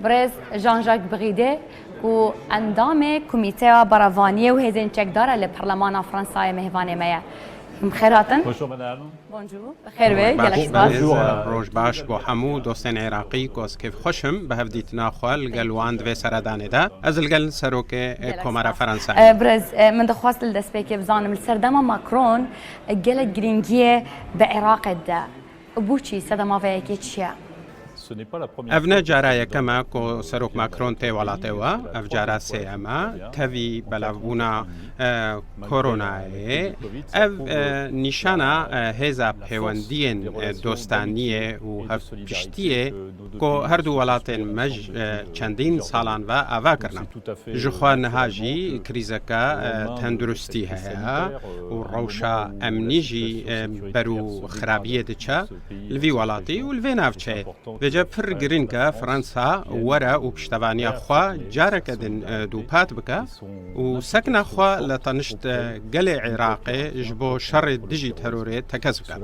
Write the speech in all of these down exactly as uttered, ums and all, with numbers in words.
Birêz Jean-Jacques Bride, ku endamê Komîteya Berevaniyê û Hêzên Çekdar e li Parlemana Fransayê, mêvanê me ye. Bi xêr hatin. Bonjour madame. Bonjour. Bi xêr be, gelek spas. Roj baş bo hemû dostên Iraqî, ku ez kêfxweş im bi hevdîtina xwe li gel wan di vê seredanê de. Ez li gel Serokê, e, Komara Fransayê. E, birêz, e, min dixwest li destpêkê bizanim, li serdema Macron, e, gelek girîngiyê bi Iraqê dide. Bo çi? Sedema vê yekê çi ye? Ev ne cara yekem e ku Serok Macron tê welatê we. Ev cara sêyem e. Tevî belavbûna, e, koronayê. Ev, e, nîşana, e, hêza pêwendiyên, e, dostaniyê û hevpiştiyê ku her du welatên me ji, e, çendîn salan ve ava kirine. Ji xwe niha jî krîzeke, e, tenduristî heye û rewşa emnî jî, e, ber û xirabiyê diçe li vî welatî û li vê navçeyê. Vêce pir girîng e Fransa were û piştevaniya xwe careke din, e, dûpat bike û sekna xwe li tenişt, e, gelê Iraqê ji bo şerê dijî terorê tekez bike.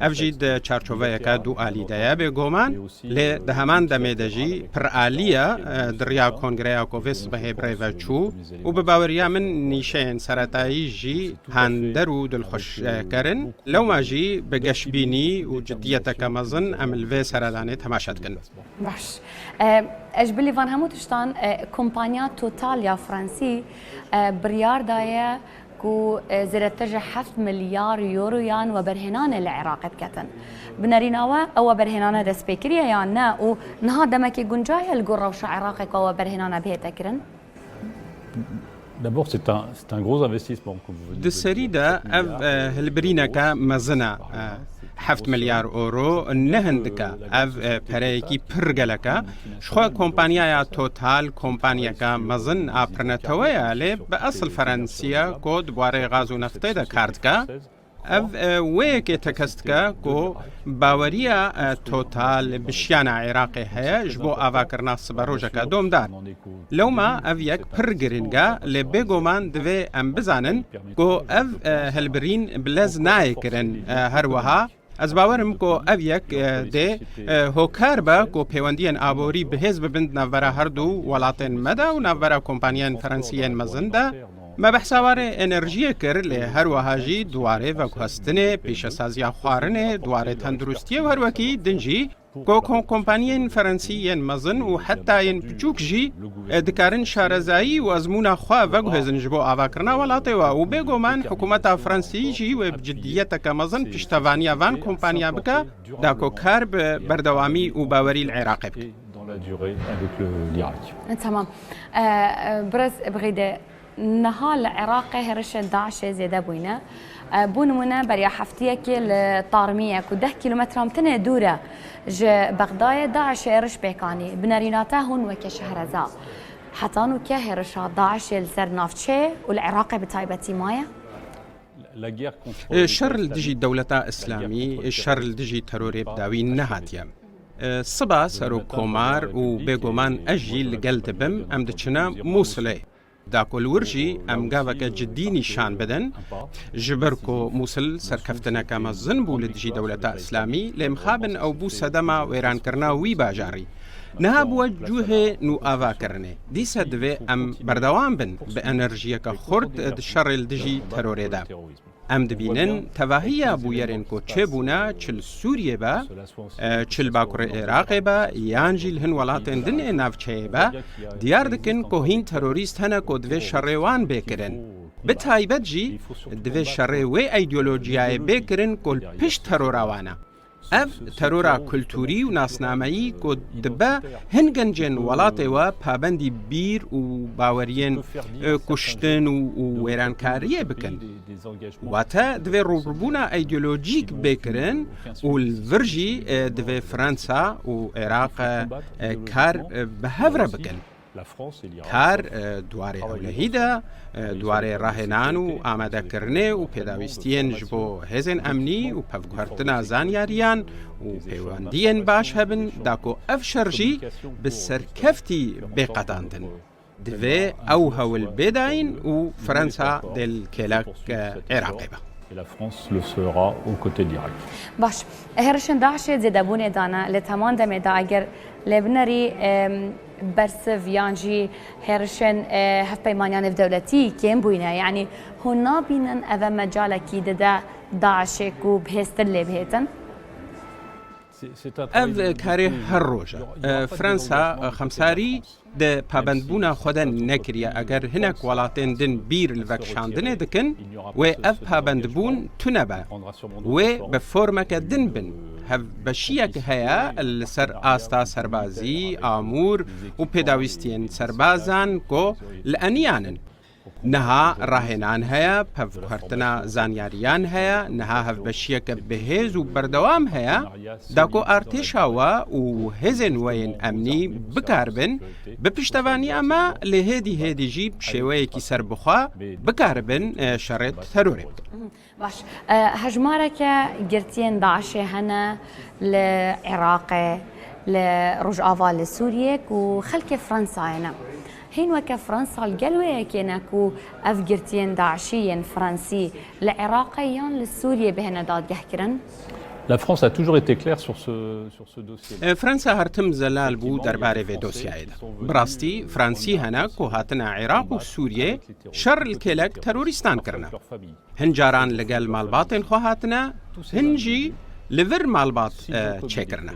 Ev jî di çarçoveyeke dualî de ye bêguman, lê di heman demê de jî piralî ye, e, di riya kongreya ku vê sibehê bi rê ve çû û bi baweriya min nîşeyên seretayî jî hander û dilxweşker in. Lewma jî bi geşbînî û ciddiyeteke mezin em li vê seredanê temaşe dikin. Baş. E, e, ji bilî van hemû tiştan, e, kompanya Total ya Fransî, e, biryar daye ku, e, zêdetir ji heft milyar euroyan weberhênanê li Iraqê biketin. Bi nerîna we ew weberhênane dest pê kiriye yan ne û niha demekê guncay e li gor rewşa Iraqê ku ew weberhênane bihête kirin? D'abord, c'est un, c'est un gros investissement, comme vous venez de le dire. Di serî de ev, e, hilbirîneke mezin e, e, heft milyar euro ne hindik e. Ev, e, pereyekî pir gelek e. Ji xwe kompanyaya Total, kompanyeke mezin a pirnetewe ye, lê bi esil Ferensî ye ku di warê gaz û neftê de kar dike. Ev, e, wê yekê tekez dike ku baweriya, e, Total bi şiyana Iraqê heye ji bo avakirina siberojeke domdar. Lewma ev yek pir girîng e, lê bêguman divê em bizanin ku ev, e, hilbirîn bi lez nayê kirin. E, her wiha ez bawer im ku ev yek, e, dê, e, hokar be ku pêwendiyên aborî bi hêz bibin di navbera her du welatên me de û navbera kompanyayên Ferensî yên mezin de. Me behsa warê enerjiyê kir, lê her wiha jî di warê veguhestinê, pîşesaziya xwarinê, di warê tenduristiyê û her wekî din jî ku ko-, kompaniyên Ferensî yên mezin û heta yên piçûk jî, e, dikarin şarezayî û ezmûna xwe veguhêzin ji bo avakirina welatê we û bêguman hikûmeta Fransî jî wê bi ciddiyeteke mezin piştevaniya van kompaniya bike, da ku kar bi berdewamî û bawerî li Iraqê bike. Dans la durée avec le, l'Irak. Tamam. E, e, Birêz Bride, niha li Iraqê hêrişên DAIŞê zêde bûyne. E, bo nimûne, beriya heftiyekê li Tarmiyê ku deh kîlometran tenê dûr e ji Bexdayê, DAIŞê hêriş pêk anî. Bi nerîna te hûn weke şehreza, heta nûke hêrişa DAIŞê li ser navçeyê û li Iraqê bi taybetî maye? E, şer li dijî dewleta Îslamî, şer li dijî terorê bi dawî nehatiye. E, siba Serok Komar û bêguman ez jî li gel dibim, em diçine Mûsilê. Da ku li wir jî em gaveke cidî nîşan bidin, ji ber ku Mûsil serkeftineke mezin bû li dijî dewleta Îslamî, lê mixabin ew bû sedema wêrankirina wî bajarî. Niha bûye cihê nûavakirinê. Dîsa divê em berdewam bin bi enerjiyeke xurt di şerê li dijî terorê de. Em dibînin tevahiya bûyerên ku çêbûne, çi li Sûriyê be, e, çi li Bakurê Iraqê be, yan jî li hin welatên din ê navçeyê be, diyar dikin ku hîn terorîst hene ku divê şerê wan bê kirin. Bi taybet jî divê şerê wê îdeolojiyayê bê kirin ku li pişt terora wan e. Ev terora kulturî û nasnameyî ku dibe hin gencên welatê we pabendî bîr û baweriyên, e, kuştin û, û wêrankariyê bikin. Wate divê rûbirûbûna îdeolojîk bê kirin û li vir jî, e, divê Fransa û Iraq, e, kar, e, bi hev re bikin. Kar, e, di warê ewlehî de, e, di warê rahênan û amadekirinê û pêdawîstiyên ji bo hêzên emnî û pevguhertina zanyariyan û pêwendiyên baş hebin, da ku ev şer jî bi serkeftî bê qedandin. Divê ew hewl bê dayîn û Fransa dê li kêlek, e, Iraqê be. Et la France le sera aux côtés de l'Irak. Baş, hêrişên DAIŞê zêdebûnê dane, lê teman demê de eger lê binerî, em, bersiv yan jî hêrişên, e, hevpeymaniya nêvdewletî kêm bûyne. Yanî hûn nabînin eve mecalekî dide DAIŞê ku bihêztir lê bihêtin? Ev karê her roj e. Fransa, e, xemsarî di pabendbûna xwe de nekiriye. Eger hinek welatên din bîr li vekişandinê dikin, wê ev pabendbûn tune be. Wê bi formeke din bin. Hevbeşiyek heye li ser asta serbazî, amûr û pêdawîstiyên serbazan ku li eniyan in. Niha rahênan heye, pevguhertina zanyariyan heye, niha hevbeşiyeke bihêz û berdewam heye, da ku artêşa we û hêzên we yên emnî bikaribin, bi piştevaniya me lê hêdî hêdî jî bi şêweyekî serbixwe bikaribin, e, şerê terorê bikin. Baş, e, hejmareke girtiyên DAIŞê hene li Iraqê, li Rojava, li Sûriyê ku xelkê Fransayê ne. Hîn weke Fransa li gel wê yekê ne ku ev girtiyên DAIŞî yên Fransî li Iraqê yan li Sûriyê bihêne dadgehkirin? La France a toujours été claire sur ce, sur ce dossier. E, Fransa her tim zelal bû derbarê vê dosyayê de. Bi rastî, Fransî hene ku hatine Iraq û Sûriyê şer li kêlek terorîstan kirine. Hin caran li gel malbatên xwe hatine, hin jî li vir malbat, e, çêkirine.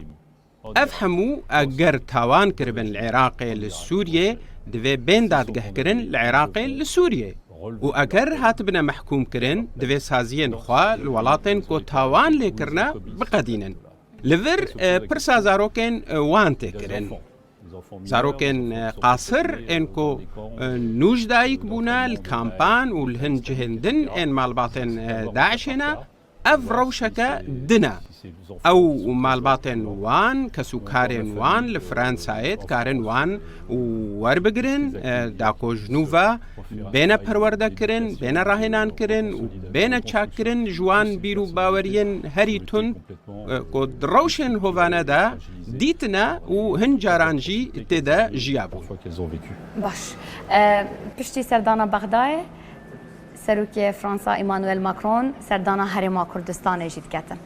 Ev hemû eger tawan kiribin li Iraqê, li Sûriyê, divê bên dadgehkirin li Iraqê, li Sûriyê. Û eger hatibine mehkûm kirin, divê saziyên xwe li welatên ku tawan lê kirine biqedînin. Li vir, e, pirsa zarokên, e, wan tê kirin. Zarokên, e, qasir ên ku, e, nû ji dayik bûne li kampan û li hin cihên din ên malbatên, e, DAIŞê ne, ev rewşeke din e. Ew û malbatên wan, kesûkarên wan li Fransayê dikarin wan werbigirin, e, da ku ji nû ve bêne perwerdekirin, bêne rahênankirin û bêne çakkirin ji wan bîr û baweriyên herî tund, e, ku di rewşên hovane de dîtine û hin caran jî tê de jiyabûn. Baş. E, piştî serdana Bexdayê, Serokê Fransa Emmanuel Macron serdana Herêma Kurdistanê jî diketin.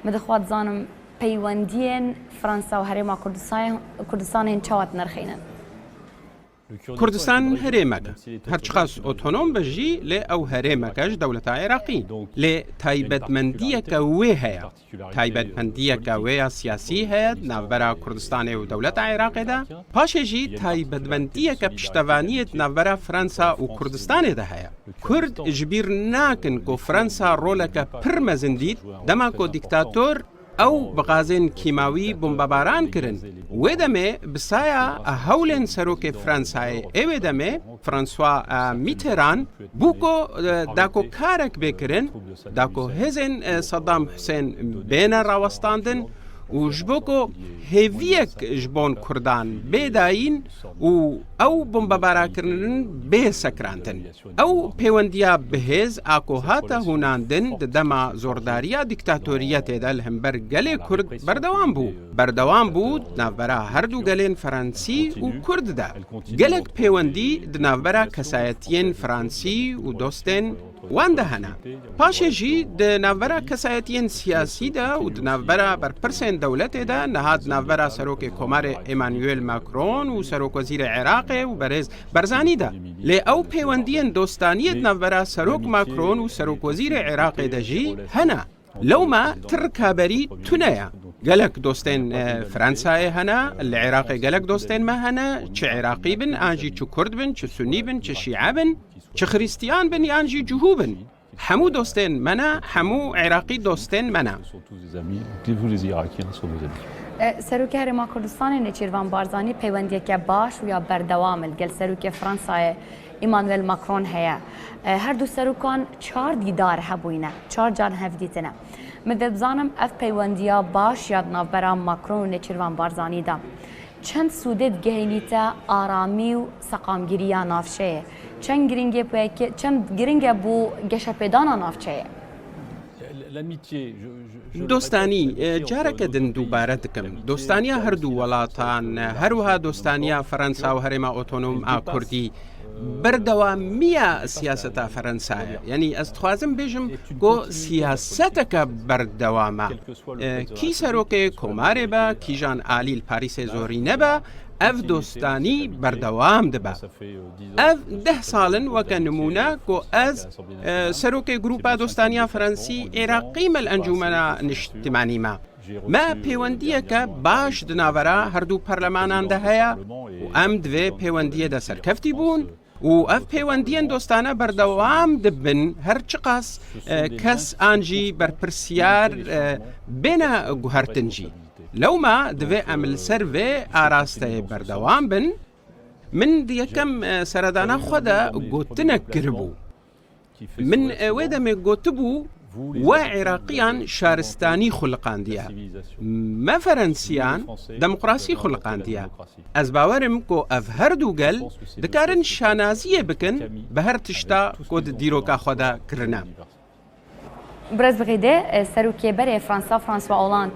Min dixwest zanim peywendiyên Fransa û Herêma Kurdistanê, Kurdistanê çawa dinirxînin? Kurdistan herêmek e. Her çiqas otonom be jî, lê ew herêmek e ji dewleta Iraqî. Lê taybetmendiyeke wê heye. Taybetmendiyeke wê ya siyasî heye di navbera Kurdistanê û dewleta Iraqê de. Paşê jî taybetmendiyeke piştevaniyê di navbera Fransa û Kurdistanê de heye. Kurd ji bîr nakin ku Fransa roleke pir mezin dît, dema ku dîktator ew bi gazên kîmawî bombebaran kirin. Wê demê bi saya hewlên serokê Fransayê ê wê demê, François, e, Mitterrand, bû ku, e, da ku karek bê kirin, da ku hêzên, e, Saddam Hussein bêne rawestandin û ji bo ku hêviyek ji bon Kurdan bê dayîn û ew bombebarakirin bê sekirantin. Ew pêwendiya bihêz a ku hate hûnandin di dema zordariya dîktatoriyetê de li hember gelê Kurd berdewam bû. Berdewam bû di navbera her du gelên Fransî û Kurd de. Gelek pêwendî di navbera kesayetiyên Fransî û dostên wan de hene. Paşê jî di navbera kesayetiyên siyasî de û di navbera berpirsên dewletê de, niha di navbera Serokê Komarê Emmanuel Macron û Serokwezîrê Iraqê û berêz Barzanî de. Lê ew pêwendiyên dostaniyê di navbera Serok Macron û Serokwezîrê Iraqê de jî hene. Lewma ti rikaberî tune ye. Gelek dostên, e, Fransayê hene, li Iraqê gelek dostên me hene, çi Iraqî bin, an jî çi Kurd bin, çi Sunî bin, çi Şîe bin, çi Xiristiyan bin yan jî Cihû bin. Hemû dostên me ne, hemû Iraqî dostên me ne. E, Serokê Herêma Kurdistanê Nêçîrvan Barzanî peywendiyeke baş û ya berdewam li gel Serokê Fransayê Emmanuel Macron heye. E, her du serokan çar dîdar hebûyne, çar car hev dîtine. Min vê bizanim ev peywendiya baş ya di navbera Macron û Nêçîrvan Barzanî de çend sûdê digehînîte aramî û seqamgiriya navçeyê? Çend giringê pêk-, çend giring e bo geşepêdana navçeyê? Dostanî, e, careke din dubare dikim. Dostaniya her du welatan, e, her wiha dostaniya Fransa û Herêma Otonom a Kurdî Berdewamiya siyaseta Feransayê. Yanî ez dixwazim bêjim ku siyaseteke berdewam e. E, kî serokê komarê be, kîjan alî li Parîsê zorîne be, ev dostanî berdewam dibe. Ev deh sal in weke nimûne ku ez, e, serokê Grûpa Dostaniya Fransî Iraqî me li Encûmena Niştimanî me. Me pêwendiyeke baş di navbera her du parlemanan de heye û em di vê pêwendiyê de serkeftî bûn û ev pêwendiyên dostane berdewam dibin, her çiqas, e, kes an jî berpirsiyar, e, bêne guhertin jî. Lewma divê em li ser vê arasteyê berdewam bin. Min di yekem, e, seredana xwe de gotinek kiribû. Min, e, wê demê gotibû, we Iraqiyan şaristanî xuliqandiye. Me Ferensiyan demokrasî xuliqandiye. Ez bawer im ku ev her du gel dikarin şanaziyê bikin bi her tişta ku di dîroka xwe de kirine. Birêz Bixîdê, e, serokê berê Fransa, François Hollande,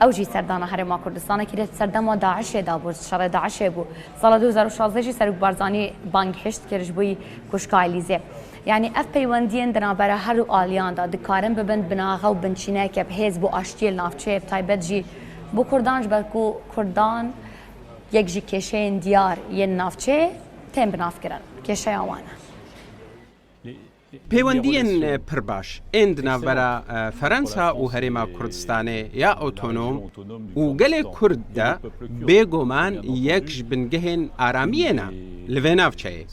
ew jî serdana Herêma Kurdistanê kiriye, di serdema DAIŞê de bû, şerê DAIŞê bû. Sala du hezar û şazdeh jî Serok Barzanî bang hişt kir ji bo yî kuşka Elîzê. Yanî ev peywendiyên di navbera her du aliyan de dikarin bibin binaxe û binçîneke bi hêz bo aştiyê li navçeyê, bi taybet jî bo Kurdan, ji ber ku Kurdan yek ji kêşeyên diyar yên navçeyê tên binavkirin. Kêşeya wan e. Pêwendiyên, e, pir baş ên di navbera, e, Ferensa û Herêma Kurdistanê ya Otonom û gelê Kurd de bêguman yek ji bingehên aramiyê ne li vê navçeyê.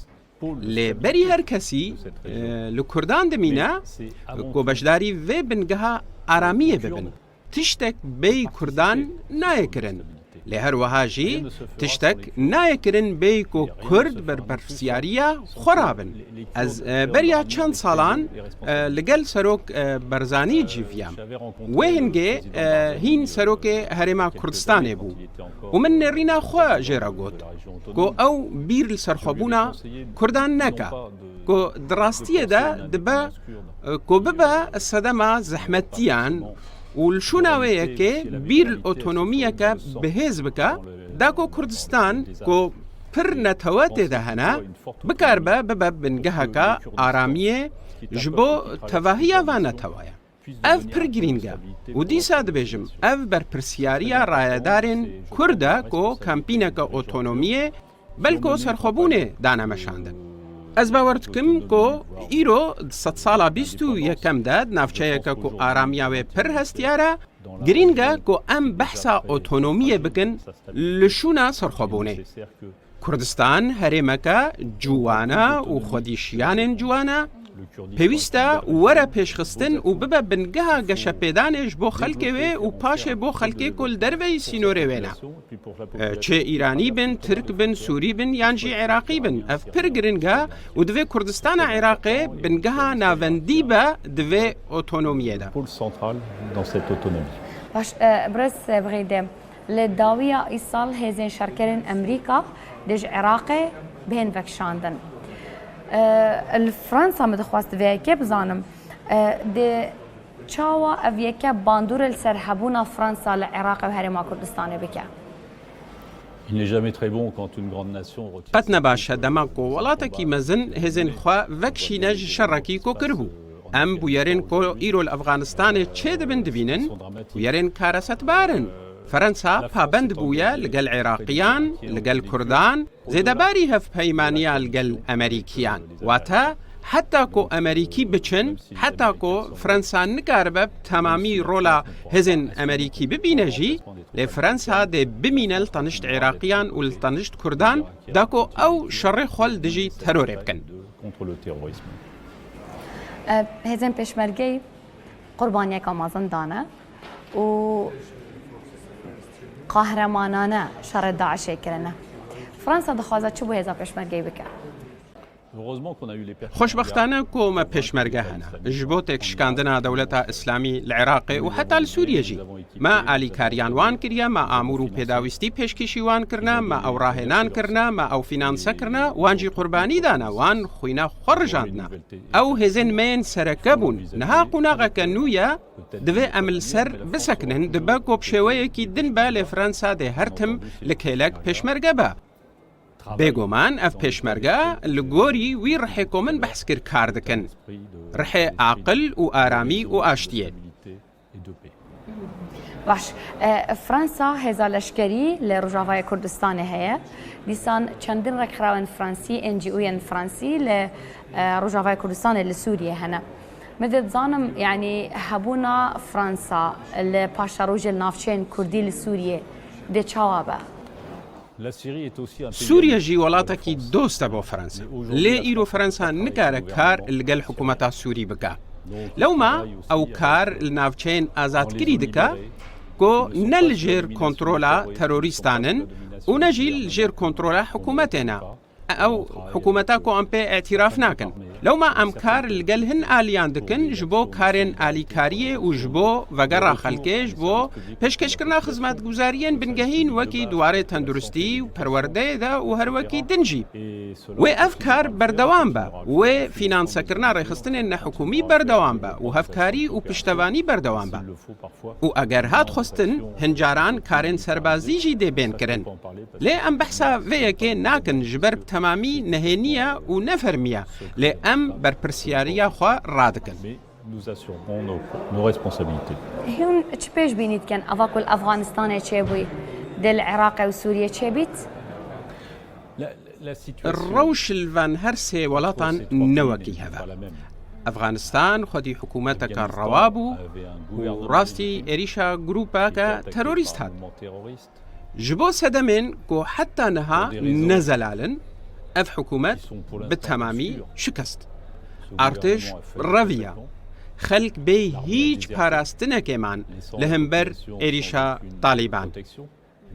Lê berî her kesî, e, li Kurdan dimîne ku beşdarî vê bingeha aramiyê bibin. Tiştek bêyî Kurdan nayê kirin. Lê her wiha jî tiştek nayê kirin bêyî ku Kurd berpirsiyariya xwe rabin. Ez, e, beriya çend salan, e, li gel Serok, e, Barzanî civiyam. Wê hingê, e, hîn Serokê Herêma Kurdistanê bû. Û min nêrîna xwe jê re got ku ew bîr li serxwebûna Kurdan neke. Ku di rastiyê de dibe, e, ku bibe sedema zehmetiyan û li şûna wê yekê bîr li otonomiyeke bihêz bike, da ku Kurdistan ku pir netewe tê de hene, bikaribe bibe bingeheke aramiyê ji bo tevahiya van neteweya. Ev pir girîng e û dîsa dibêjim, ev berpirsiyariya rayedarên Kurd e ku kampîneke otonomiyê belko serxwebûnê dane meşandin. Ez bawer dikim ku îro di sedsala bîst û yekem de di navçeyeke ku aramiya wê pir hestiyar e, girîng e ku em behsa otonomiyê bikin li şûna serxwebûnê. Kurdistan herêmeke ciwan e û xwedî şiyanên ciwan e. Pêwîst e were pêşxistin û bibe bingeha geşepêdanê ji bo xelkê wê û paşê bo xelkê ku li derveyî sînorê wê ne. E, çi Îranî bin, Tirk bin, Sûrî bin yan jî Iraqî bin. Ev pir giring e û divê Kurdistana Iraqê bingeha navendî be di vê otonomiyê de. Pôle central dans cette autonomie. Baş, e, birêz, e, Bixîdê, li dawiya îsal hêzên şerkerên Amerîka dê ji Iraqê bihên vekişandin. E, li Fransa min dixwest vê yekê bizanim, e, dê çawa ev yeke bandorê li ser hebûna Fransa li Iraqê û Herêma Kurdistanê bike? Il n'est jamais très bon quand une grande nation retire Qet ne baş e dema ku welatekî mezin hêzên xwe vekişîne ji şerekî ku kiribû. Em bûyerên ku îro li Efxanistanê çêdibin dibînin, bûyerên karesetbar in. Fransa pabend bûye li gel Iraqiyan, li gel Kurdan, zêdebarî hevpeymaniya li gel Amerîkiyan. Wate, heta ku Amerîkî biçin, heta ku Fransa nikaribe bi temamî rola hêzên Amerîkî bibîne jî, lê Fransa dê bimîne li tenişt Iraqiyan û li tenişt Kurdan, da ku ew şerê xwe li dijî terorê bikin. Contre le terrorisme. E, hêzên pêşmergeyî qurbaniyeka mezin dane û qahremanane şerê DAIŞê kirine. Fransa dixwaze çi bo hêza pêşmergeyî bike? Heureusement qu'on a eu les per- Xweşbextane ku me pêşmerge hene. Ji bo têkşikandina dewleta Îslamî li Iraqê û heta li Sûriyê jî. Me alîkariyan wan kiriye, me amûr û pêdawîstî pêşkêşî wan kirine, me ew rahênan kirine, me ew fînanse kirine, wan jî qurbanî dane, wan xwîna xwe rijandine. Ew hêzên me yên sereke bûn. Niha qonaxeke nû ye, divê em li ser bisekinin, dibe ku bi şêweyekî din be, lê Fransa dê her tim li kêlek pêşmerge be. Bêguman ev pêşmerge li gorî wî rihê ku min behs kir kar dikin. Rihê aqil û aramî û aştiyê. Baş. E, Fransa hêza leşkerî li Rojavayê Kurdistanê heye. Dîsan çendin rêkxirawên Fransî, N G O'yên Fransî li, e, Rojavayê Kurdistanê li Sûriyê hene. Min dê bizanim, yanî hebûna Fransa li paşerojê li navçeyên Kurdî li Sûriyê dê çawa be? Sûriye jî welatekî dost e bo Fransa. Lê îro Fransa nikare kar li gel hikûmeta Sûrî bike. Lewma ew kar li navçeyên azadkirî dike ku ne li jêr kontrola terorîstan in û ne jî li jêr kontrola hikûmetê ne. Ew hikûmeta ku em pê îtiraf nakin. Lewma em kar li gel hin aliyan dikin ji bo karên alîkariyê û ji bo vegera xelkê, ji bo pêşkêşkirina xizmetguzariyên bingehîn wekî di warê tenduristî û perwerdeyê de û her wekî din jî. Wê ev kar berdewam be, wê fînansekirina rêxistinên nehikûmî berdewam be û hevkarî û piştevanî berdewam be. Û eger hat xwestin, hin caran karên serbazî jî dê bên kirin. Lê em behsa vê yekê nakin, ji ber bi temamî nehênî ye û nefermî ye. Lê em berpirsiyariya xwe radikin. Hûn çi pêşbînî dikin, eva ku li Efxanistanê çêbûyî, dê li Iraqê û Sûriyê çêbît? Rewş li van her sê welatan ne wekî hev e. Efxanistan xwedî hikûmeteke rewa bû û rastî êrîşa grûpeke terorîst hat. Ji bo sedemên ku heta niha ne zelal in, ev hikûmet bi temamî şikest. Artêş reviya. Xelk bê hîç parastinekê man li hember êrîşa Talîban.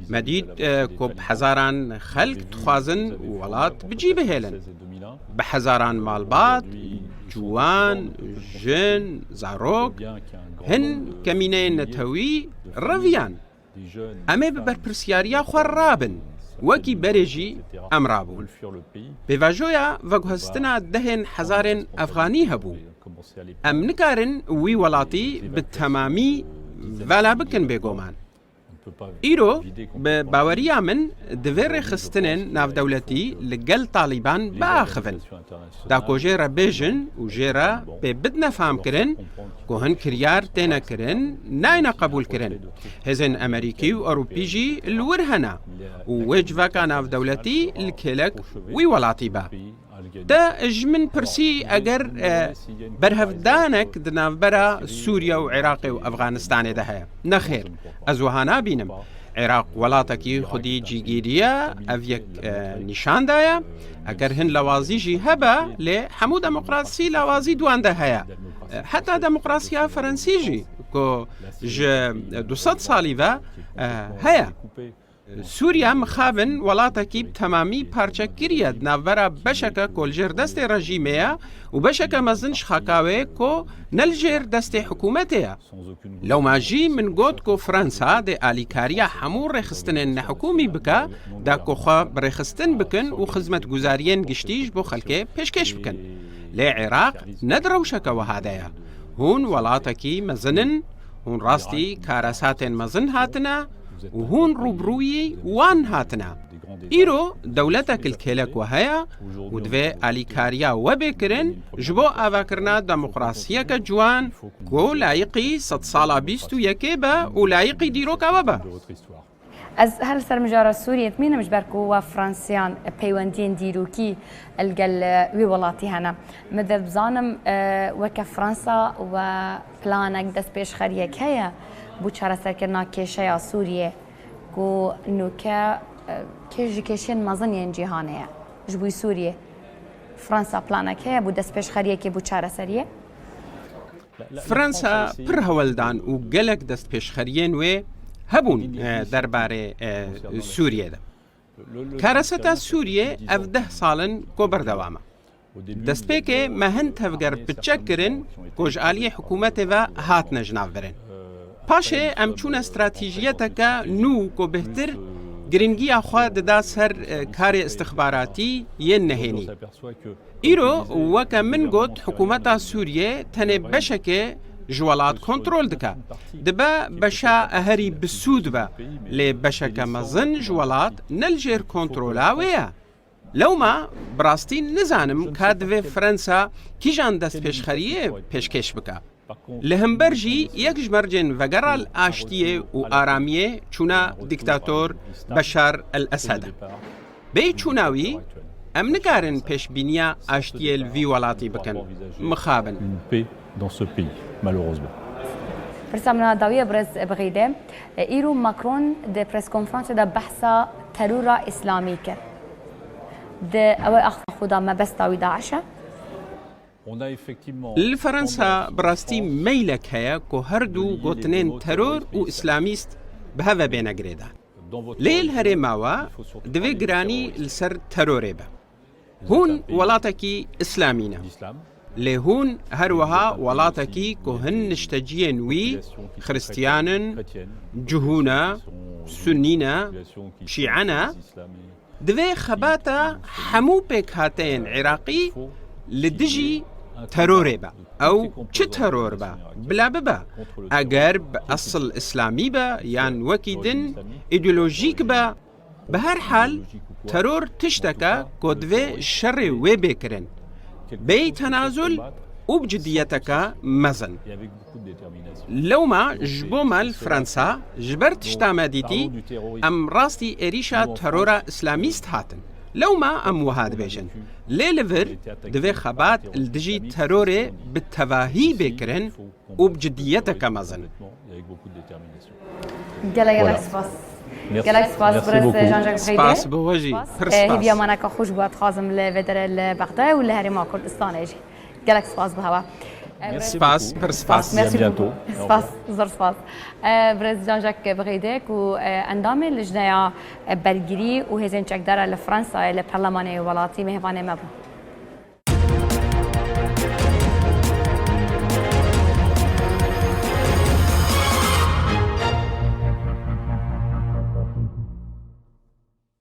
Me dît, e, ku bi hezaran xelk dixwazin welat bi cî bihêlin. Bi hezaran malbat, ciwan, jin, zarok, hin kemîneyên netewî reviyan. Em ê bi berpirsiyariya xwe rabin. Wekî berê jî em rabûn. Pêvajoya veguhestina dehên hezarên Efxanî hebû. Em nikarin wî welatî bi temamî vala bikin bêguman. Îro, bi baweriya min, divê rêxistinên navdewletî li gel Talîban biaxivin. Da ku jê re bêjin û jê re pê bidine famkirin ku hin kiryar têne kirin, nayêne qebûlkirin. Hêzên Amerîkî û Ewropî jî li wir hene û wê civaka navdewletî li kêlek wî welatî be. Te ji min pirsî eger, e, berhevdanek di navbera Sûriye û Iraqê û Efxanistanê de heye. Nexêr, ez wiha nabînim. Iraq welatekî xwedî cîgîrî ye, ev yek, e, nîşan daye. Eger hin lawazî jî hebe, lê hemû demokrasî lawazî di wan de heye. E, heta demokrasiya Ferensî jî ku ji du sed salî ve, e, heye. Sûriye mixabin welatekî bi temamî parçekirî ye di navbera beşeke ku li jêr destê rejîmê ye û beşeke mezin ji xaka wê ku ne li jêr destê hikûmetê ye. Lewma jî min got ku Fransa dê alîkariya hemû rêxistinên nehikûmî bike, da ku xwe bi rêxistin bikin û xizmetguzariyên giştî ji bo xelkê pêşkêş bikin. Lê Iraq ne di rewşeke wiha de ye. Hûn welatekî mezin in, hûn rastî karesatên mezin hatine û hûn rûbirûyî wan hatine. Îro dewletek li kêlek we heye û divê alîkariya we bê kirin ji bo avakirina demokrasiyeke ciwan ku layiqî sedsala bîst û yekê be û layiqî dîroka we be. Ez her li ser mijara Sûriyê dimînim, ji ber ku we Fransiyan peywendiyên dîrokî li gel wî welatî hene. Min dê bizanim, e, weke Fransa we planek destpêşxeriyek heye bo çareserkirina kêşeya Sûriyê, ku nûke, e, kêş ji kêşên mezin yên cîhanê ye. Ji bo Sûriyê, Fransa planek heye bo destpêşxeriyekê bo çareseriyê? Fransa pir hewl dan û gelek destpêşxeriyên wê hebûn, e, derbarê, e, Sûriyê de. Kareseta Sûriyê ev deh sal in ku berdewam e. Destpêkê me hin tevger piçek kirin ku ji aliyê hikûmetê ve hatine jinavbirin. Paşê em çûne stratejiyeteke nû ku bêhtir giringiya xwe dida ser, e, karê istixbaratî yên nehênî. Îro, weke min got, hikûmeta Sûriyê tenê beşekê ji welat kontrol dike. Dibe beşa herî bi sûd be, lê beşeke mezin ji welat ne li jêr kontrola wê ye. Lewma bi rastî nizanim ka divê Fransa kîjan destpêşxeriyê pêşkêş bike. Li hember jî yek ji mercên vegera li aştiyê û aramiyê çûna dîktator Beşar el-Esed e. Bêyî çûna wî, em nikarin pêşbîniya aştiyê li vî welatî bikin. Mixabin. Une paix dans ce pays, malheureusement. Pirsa min a dawî ye, birêz Bixîdê. Îro Macron di preskonferansê de behsa terora îslamî kir. Di ew ê axfa xwe de mebesta wî DAIŞ e. Li Fransa bi rastî meylek heye ku her du gotinên teror û îslamîst bi hev ve bêne girêdan. Lê li herêma we divê giranî li ser terorê be. Hûn welatekî îslamî ne. Lê hûn her wiha welatekî ku hin nişteciyên wî xiristiyan in, cihû ne, sunî ne, şîe ne, divê xebata hemû pêkhateyên Iraqî li dijî terorê be. Ew çi teror be, bila bibe, eger bi esil îslamî be yan wekî din îdeolojîk be, bi her hal teror tiştek e ku divê şerê wê bê kirin, bêyî tenazul û bi cidiyeteke mezin. Lewma ji bo me li Fransa, ji ber tişta me dîtî, em rastî êrîşa terora îslamîst hatin. Lewma em wiha dibêjin. Lê li vir divê xebat li dijî terorê bi tevahî bê kirin û bi cidiyeteke mezin. Gelek gelek spas. Gelek spas, birêz Jean-Jacques Bixîdê. Spas bo we jî. Pir spas. Hêviya me neka xweş bû, dixwazim li vê derê li Bexdayê û li herêma Kurdistanê jî. Gelek spas bo we. Spas, pir spas. Merci beaucoup. Spas, zor spas. Birêz Jean-Jacques Bixîdê ku endamê Lijneya Bergirî û Hêzên Çekdar e li Fransayê, li Perlemanê welatî, mêvanê me bû.